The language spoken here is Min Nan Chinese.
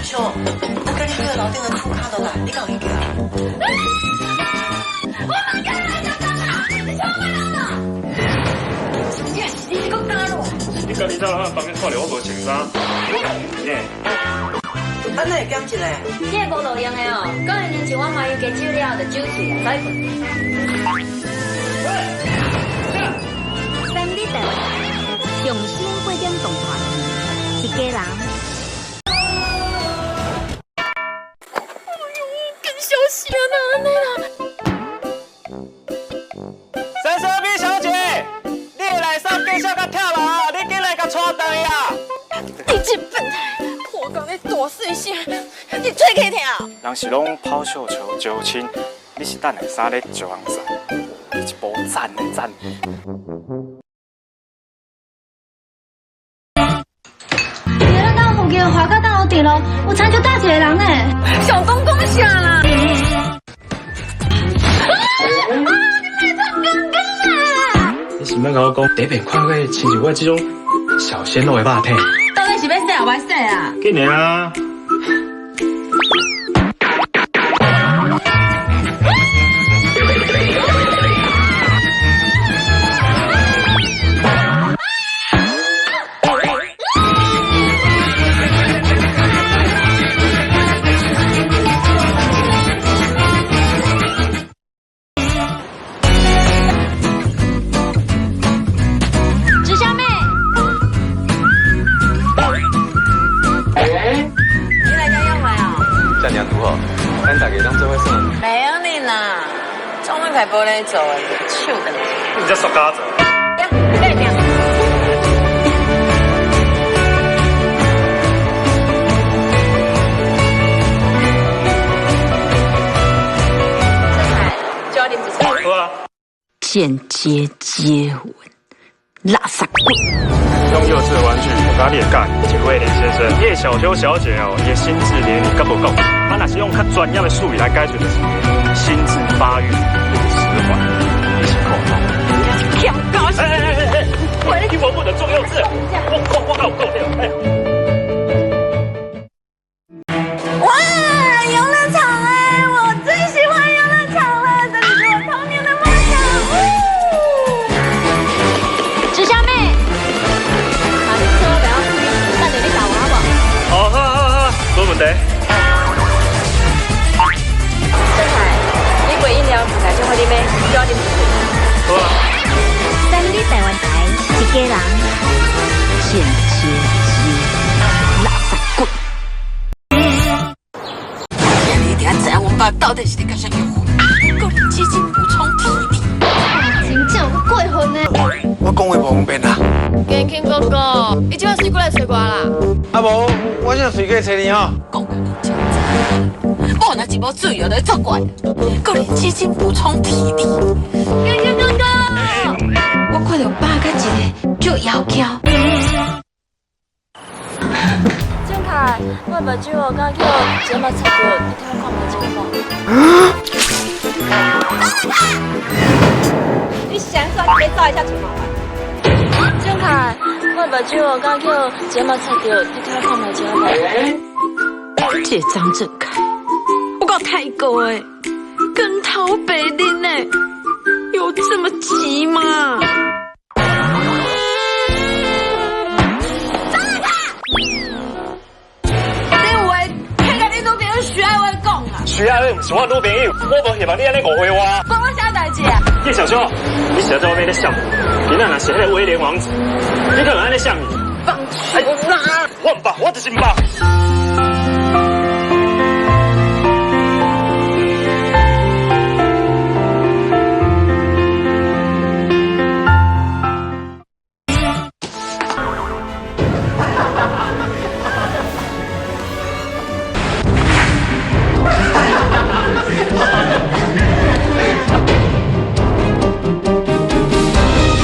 秋，啊，叫你叫樓頂的褲跤落來，你敢有去叫？我嘛叫你來食飯啦，你創乜人啊？真正是你閣加落。你家己走人房間看著我無穿衫，我呢？啊，哪會減一個？這個無路用的哦，講伊啉一碗麻油雞酒了後，就酒醉啊，走去睏。三立台灣上新八點動畫片，一家人。哎呦，更小心啊，按呢啦。32B 小姐，你的內衫繼續較忝啊，你緊來共帶轉來啊！你這變態，破工咧大細聲，你喙齿疼？人是攏拋繡球招親，你是等下衫咧招人讚，你一步讚的讚。咱兜附近華甲大樓佇咯，有親像打一個人呢。小東講啥啦？啊！你莫創剛剛啊！你是欲共我講，第一遍看過親像我這種小鮮肉的肉體？到底是欲洗抑無愛洗啊？緊來啊！直銷妹，你來家約會啊？這爾拄好，咱大家攏做伙耍。袂曉你啦，創乜塊玻璃做的，手的。你這塑膠做。呀，你別聽。好啊。間接接吻，垃圾骨。用幼稚的玩具，我甲你會教一個威廉先生，葉小秋小姐哦，伊的心智年齡敢無夠？啊，若是用較專業的術語來解釋，就是心智發育遲緩，你是看吼？欠搞哎哎哎哎！你我不能裝幼稚，我夠夠了，哎。哇，遊樂場哎，我最喜歡遊樂場了，這裡是我童年的夢想。直銷妹，啊，你千萬不要注意，等下你教我好無？哦，好好好，無問題。鄭凱，你杯飲料自家小可你買，叫我啉一杯。好啊。三立台灣台，一家人，間接接垃圾骨。你一定知影阮爸到底是咧佮啥結婚，閣連基金補充體力。真正有夠過分呢！我講話無方便啦。建興哥哥，你這擺隨過來揣我啦？啊無，我先隨過揣你吼。講到你真知，某若一無注意就會作怪，閣連基金補充體力。建興哥哥，我看著爸佮一個足窈窕。鄭凱，我目睭哦，敢去予睫毛插著，你替我看覓一下無？你想說你別照一下睫毛啊？鄭凱，我目睭哦，敢去予睫毛插著，你替我看覓一下無？這張振凱，有夠泰國的，跟陶北林呢，有這麼急嗎？你有話聽佮你女朋友徐愛薇講啊？徐愛薇毋是我女朋友，我無希望你按呢誤會我。關我啥代誌啊？葉小秋，你是在外面咧笑？囡仔若是彼個威廉王子，你敢會按呢笑伊？放手啦！我毋捌，我就是毋捌。